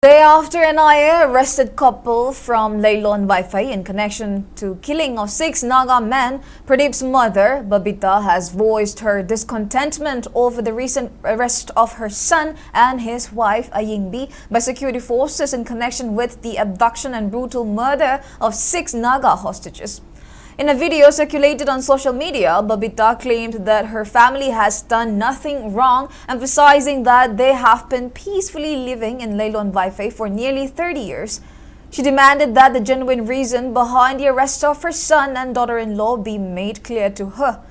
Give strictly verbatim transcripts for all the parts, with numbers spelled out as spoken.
Day after N I A arrested couple from Leilon Vaiphei in connection to killing of six Naga men, Pradeep's mother, Babita, has voiced her discontentment over the recent arrest of her son and his wife, Ayingbi, by security forces in connection with the abduction and brutal murder of six Naga hostages. In a video circulated on social media, Babita claimed that her family has done nothing wrong, emphasizing that they have been peacefully living in Leilon Vaiphei for nearly thirty years. She demanded that the genuine reason behind the arrest of her son and daughter-in-law be made clear to her.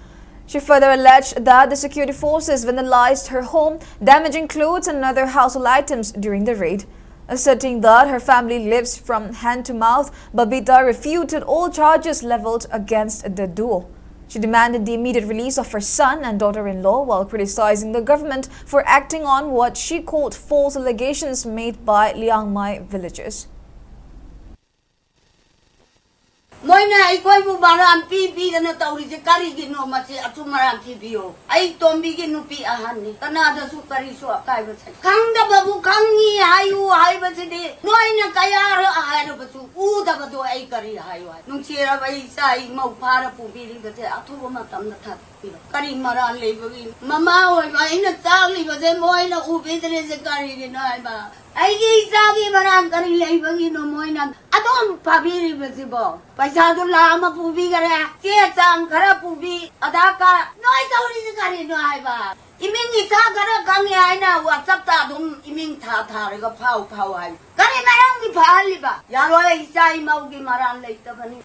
She further alleged that the security forces vandalized her home, damaging clothes and other household items during the raid. Asserting that her family lives from hand to mouth, Babita refuted all charges leveled against the duo. She demanded the immediate release of her son and daughter-in-law while criticizing the government for acting on what she called false allegations made by Liangmai villagers. ꯃꯣꯏꯅ ꯑꯩꯈꯣꯏꯕꯨ ꯃꯔꯥꯟ ꯄꯤ ꯄꯤꯗꯅ ꯇꯧꯔꯤꯁꯦ ꯀꯔꯤꯒꯤꯅꯣ? ꯃꯁꯤ ꯑꯆꯨꯝ ꯃꯔꯥꯟ ꯊꯤꯕꯤꯌꯣ꯫ ꯑꯩ ꯇꯣꯝꯕꯤꯒꯤ ꯅꯨꯄꯤ ꯑꯍꯟꯅꯤ, ꯀꯅꯥꯗꯁꯨ ꯀꯔꯤꯁꯨ ꯑꯀꯥꯏꯕ ꯁꯥꯏ꯫ ꯈꯪꯗꯕꯕꯨ ꯈꯪꯉꯤ ꯍꯥꯏꯌꯨ ꯍꯥꯏꯕꯁꯤꯗꯤ ꯅꯣꯏꯅ ꯀꯌꯥꯔꯛ ꯍꯥꯏꯔꯕꯁꯨ ꯎꯗꯕꯗꯣ ꯑꯩ ꯀꯔꯤ ꯍꯥꯏꯌꯨ ꯍꯥꯏ? ꯅꯨꯡꯁꯤꯔꯕ ꯏꯆꯥ ꯏꯃꯧ ꯐꯥꯔ ꯄꯨꯕꯤꯔꯤꯕꯁꯦ ꯑꯊꯨꯕ ꯃꯇꯝꯗ ꯊꯥꯗꯣꯛꯄꯤꯔꯣ꯫ ꯀꯔꯤ ꯃꯔꯥꯜ ꯂꯩꯕꯒꯤ? ꯃꯃꯥ ꯑꯣꯏꯕ ꯑꯩꯅ ꯆꯥꯛꯂꯤꯕꯁꯦ ꯃꯣꯏꯅ ꯎꯕꯤꯗ꯭ꯔꯤꯁꯦ ꯀꯔꯤꯒꯤꯅꯣ ꯍꯥꯏꯕ? ꯑꯩꯒꯤ ꯏꯆꯥꯒꯤ ꯃꯔꯥꯜ ꯀꯔꯤ ꯂꯩꯕꯒꯤꯅꯣ ꯃꯣꯏꯅ ꯑꯗꯨꯝ ꯐꯥꯕꯤꯔꯤꯕꯁꯤꯕꯣ? ꯄꯩꯁꯥꯗꯨ ꯂꯥꯛ ꯑꯃ ꯄꯨꯕꯤꯈꯔꯦ, ꯆꯦ ꯆꯥꯡ ꯈꯔ ꯄꯨꯕꯤ, ꯑꯙꯥꯔ ꯀꯥꯔꯗ ꯅꯣꯏ ꯇꯧꯔꯤꯁꯤ ꯀꯔꯤꯅꯣ ꯍꯥꯏꯕ? ꯏꯃꯤꯡ ꯏꯊꯥ ꯈꯔ ꯈꯪꯉꯦ ꯍꯥꯏꯅ WhatsApp-ꯇ ꯑꯗꯨꯝ ꯏꯃꯤꯡ ꯊꯥ ꯊꯥꯔꯒ ꯐꯥꯎ ꯐꯥꯎ ꯍꯥꯏ꯫ ꯀꯔꯤ ꯃꯔꯝꯒꯤ ꯐꯥꯍꯜꯂꯤꯕ? ꯌꯥꯔꯣꯏ, ꯏꯆꯥ ꯏꯃꯧꯒꯤ ꯃꯔꯥꯜ ꯂꯩꯇꯕꯅꯤ꯫